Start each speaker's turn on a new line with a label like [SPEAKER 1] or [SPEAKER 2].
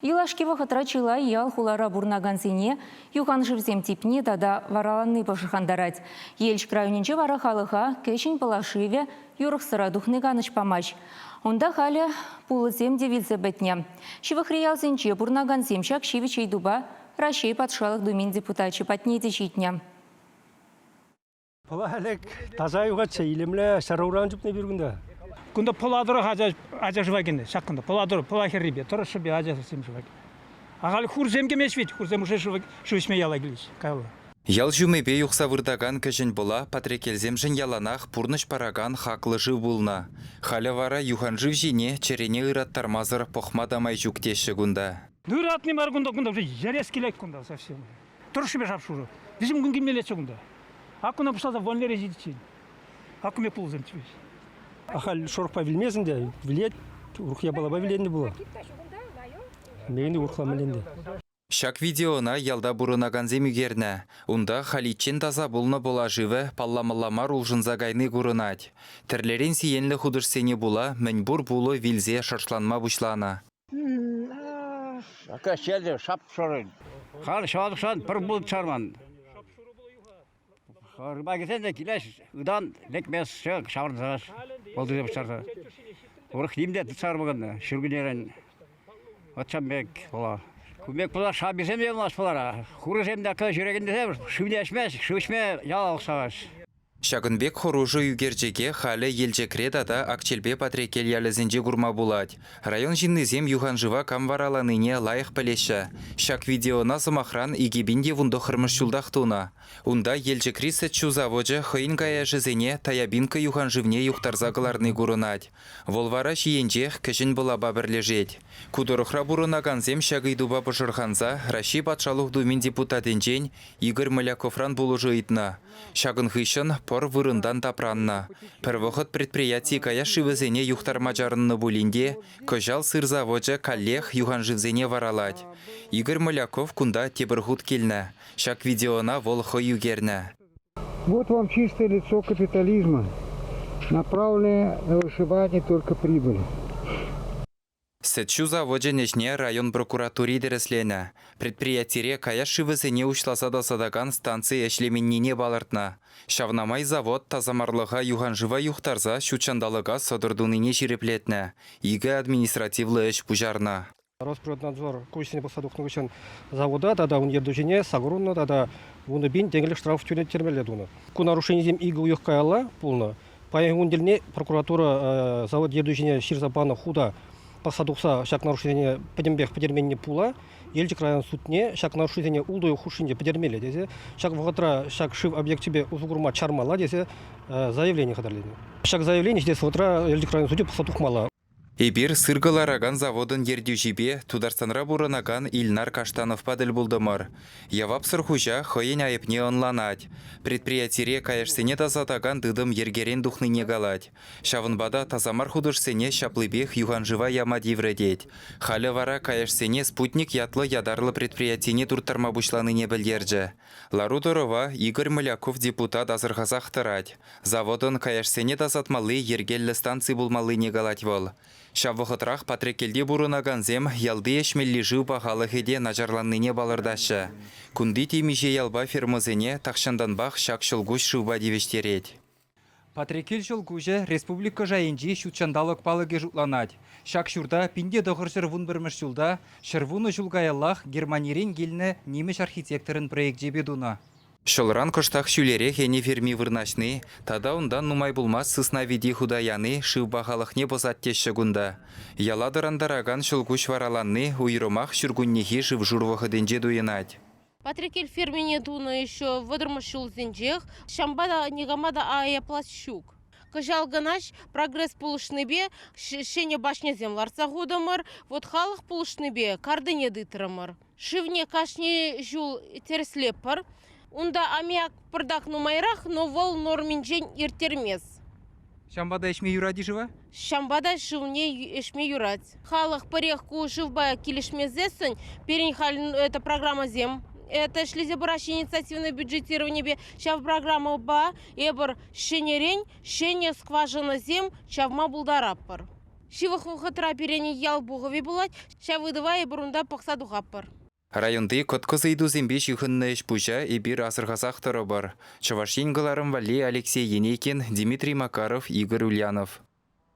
[SPEAKER 1] Юлашки вӑхӑтра чылай ял-хулара пурӑнакансене юханшывсем типни тата вараланни пӑшӑрхантарать. Елчӗк районӗнче вара халӑха Кӗҫӗн Пӑла шывӗ юрӑхсӑра тухни канӑҫ памасть. Унта халӗ пулӑсем те вилсе пӗтнӗ. Ҫывӑхри ялсенче пурӑнакансем ҫак ҫивӗч ыйтупа Раҫҫей Патшалӑх Думин депутачӗ патне те ҫитнӗ.
[SPEAKER 2] Пӑла ӗлӗк таса юхатчӗ, илемлӗ ҫӗр уран чупнӑ пир кунта.
[SPEAKER 3] Кунта Пӑла тӑрӑх ача, ача шыва кӗнӗ ҫак кунта. Пӑла тӑрӑх, Пӑла хӗррипе, тӑрӑшшӗпе ачасем шыва кӗнӗ. Ахаль хурсем кӗмест вӗт, хурсем уже шыв, шыв ӗҫме яла килӗҫ каялла.
[SPEAKER 4] Ял ҫумӗпе юхса выртакан Кӗҫӗн Пӑла Патреккелсемшӗн яланах пурнӑҫ паракан хаклӑ шыв пулнӑ. Халӗ вара юханшыв ҫине чӗрене ыраттармасӑр пӑхма та май ҫук теҫҫӗ кунта.
[SPEAKER 3] Ыратни мар кунта, кунта уже йӗрес килет кунта совсем. Тӑрӑшшипе шап-шурӑ. Виҫӗм кун килмеллеччӗ кунта. Аккуна пуҫласа Вольнере ҫитиччен. Акку пек пулӑсемччӗ вӗҫ.
[SPEAKER 2] Ахаль шӑрӑхпа вилмесен те вилет, урӑх япалапа виленнӗ пулать. Мӗн урӑхла мӗнле.
[SPEAKER 4] Ҫак видеона ялта пурӑнакансем ӳкернӗ. Унта халиччен таса пулнӑ Пӑла шывӗ палламалла мар улшӑнса кайни курӑнать. Тӗрлӗрен сиенлӗ хутӑшсене пула мӗнпур пулӑ вилсе шӑршланма пуҫланӑ.
[SPEAKER 5] Ака ҫелӗ шап-шурӑ. Халь ҫавалӑхшан пӗр пулӑ чарман. Рыба килсен те килес, ытан лекмес, ҫаврӑнса вӑл пуҫтарса. Урӑх ним те тытса пӑхӑннӑ ҫуркуннерен. Вӑт пек пула. Ку пек пула шаписем те юлмасть пулара. Хурӑсем те акӑ ҫӳрекеннисем шывне ӗҫмест, шыв ӗҫме яла уксаваҫ.
[SPEAKER 4] Ҫакӑн пек хӑрушӑ ӳкерчӗке халӗ Елчӗкре тата Акчелпе Патреккел ялӗсенче курма пулать. Район ҫыннисем юханшыва кам вараланине лайӑх пӗлеҫҫӗ. Ҫак видеона, сӑмахран, 2019-мӗш ҫултах тунӑ. Унта Елчӗкри сӗт-ҫу завочӗ хӑйӗн каяшӗсене Таябинка юханшывне юхтарса кӑларни курӑнать. Вӑл вара ҫийӗнчех Кӗҫӗн Пӑлапа пӗрлешет. Ку тӑрӑхра пурӑнакансем ҫак ыйтупа пӑшӑрханса Раҫҫей Патшалӑх Думин депутатӗнчен Игорь Моляковран пулӑшу ыйтнӑ. Ҫакӑн хыҫҫӑн пӑр вырӑнтан тапраннӑ. Пӗр вӑхӑт предприяти каяш шывӗсене юхтарма чарӑннӑ пулин те кӑҫал сыр завочӗ каллех юханшывсене варалать. Игорь Моляков кунта тепӗр хут килнӗ. Ҫак видеона вӑл хӑй ӳкернӗ.
[SPEAKER 6] Вот вам чистое лицо капитализма, направленное на вышивание только прибыли.
[SPEAKER 4] Сӗт-ҫу завочӗн ӗҫне район прокуратури тӗрӗсленӗ. Предприятире каяш шывӗсене уҫласа тасатакан станци ӗҫлеменнине палӑртнӑ. Ҫавна май завод тасамарлӑха юханшыва юхтарса ҫутҫанталӑка сӑтӑр тунине ҫирӗплетнӗ, икӗ административлӑ ӗҫ пуҫарнӑ.
[SPEAKER 2] Росприроднадзор куҫсене пӑхса тухнӑ хыҫҫӑн завода тата ун ертӳҫине саккунлӑ тата 10 000 тенкӗлӗх штраф тӳлеттермелле тунӑ. Ку нарушенисем икӗ уйӑх каялла пулнӑ. Паян кун тӗлне прокуратура завод ертӳҫине ҫырса панӑ хута пӑхса тухса ҫак нарушенисене пӗтӗмпех пӗтерменни пула Елчӗк район судне ҫак нарушенисене ултӑ уйӑх хушшинче пӗтермелле тесе, ҫак вӑхӑтра ҫак шыв объекчӗпе усӑ курма чармалла тесе заявлени хатӗрленӗ. Ҫак заявление ҫитес вӑхӑтра Елчӗк район сучӗ пӑхса тухмалла.
[SPEAKER 4] Эпир сыр кӑларакан заводӑн ертӳҫипе Тутарстанра пурӑнакан Ильнар Каштановпа тӗл пултӑмӑр. Явапсӑр хуҫа хӑйӗн айӑпне ӑнланать. Предприятире каяшсене тасатакан тытӑм йӗркерен тухнине калать. Ҫавӑнпа та таса мар хутӑшсене ҫаплипех юханшыва яма тиврӗ тет. Халӗ вара каяшсене «Спутник» ятлӑ ятарлӑ предприятине турттарма пуҫланине пӗлтерчӗ. Лару-тӑрӑва Игорь Моляков депутат асӑрхасах тӑрать. Заводӑн каяшсене тасатмалли йӗркеллӗ станци пулмаллине калать вӑл. Ҫав вӑхӑтрах Патреккелте пурӑнакансем ялти ӗҫмелли шыв пахалӑхӗ те начарланнине палӑртаҫҫӗ. Кунти темиҫе ялпа фермӑсене тахҫантанпах ҫак ҫӑлкуҫ шывпа тивӗҫтерет.
[SPEAKER 7] Патреккел ҫӑлкуҫӗ республика шайӗнчи ҫутҫанталӑк палӑкӗ шутланать. Ҫак ҫурта 1911 ҫулта 110 ҫул каяллах Германирен килнӗ нимӗҫ архитекторӗн проекчӗпе тунӑ.
[SPEAKER 4] Ҫӑлран кӑштах ҫӳлерех ӗне ферми вырнаҫни тата унтан нумай пулмасть сысна вити хута яни шыв пахалӑхне пӑсать теҫҫӗ кунта. Яла тӑрантаракан ҫӑлкуҫ вараланни уйрӑмах ҫуркуннехи шыв-шур вӑхӑтӗнче туйӑнать.
[SPEAKER 8] Патреккел фермине тунӑ еще вӑтӑрмӗш ҫулсенчех. Ҫавӑнпа та никама та айӑплас ҫук. Кӑҫал кӑна прогресс пулӑшнипе ҫӗнӗ башньӑсем лартса хутӑмӑр. Вот халӑх пулӑшнипе картине тытрӑмӑр. Шывне кашни ҫул тӗрӗслетпӗр. Унта аммиак пӑртак нумайрах, но вӑл норминчен ирттермест.
[SPEAKER 7] Ҫавӑнпа та ӗҫме юрать-и шыва?
[SPEAKER 8] Ҫавӑнпа та шывне ӗҫме юрать. Халӑх пӗрех ку шывпа килӗшмесессӗн пирӗн халь это программӑсем это ӗҫлесе пыраҫҫӗ инициативное бюджетированиепе. Ҫав программӑпа эпир ҫӗнӗрен ҫӗнӗ скважинӑсем чавма пултаратпӑр. Ҫывӑх вӑхӑтра пирӗн ял пухӑвӗ пулать. Ҫав ыйтӑва эпир унта пӑхса тухатпӑр.
[SPEAKER 4] Районти кӑткӑс ыйтусемпе ҫыхӑннӑ ӗҫ-пуҫа эпир асӑрхасах тӑрӑпӑр. Чӑваш Ен кӑларӑм валли Алексей Енейкин, Дмитрий Макаров, Игорь Ульянов.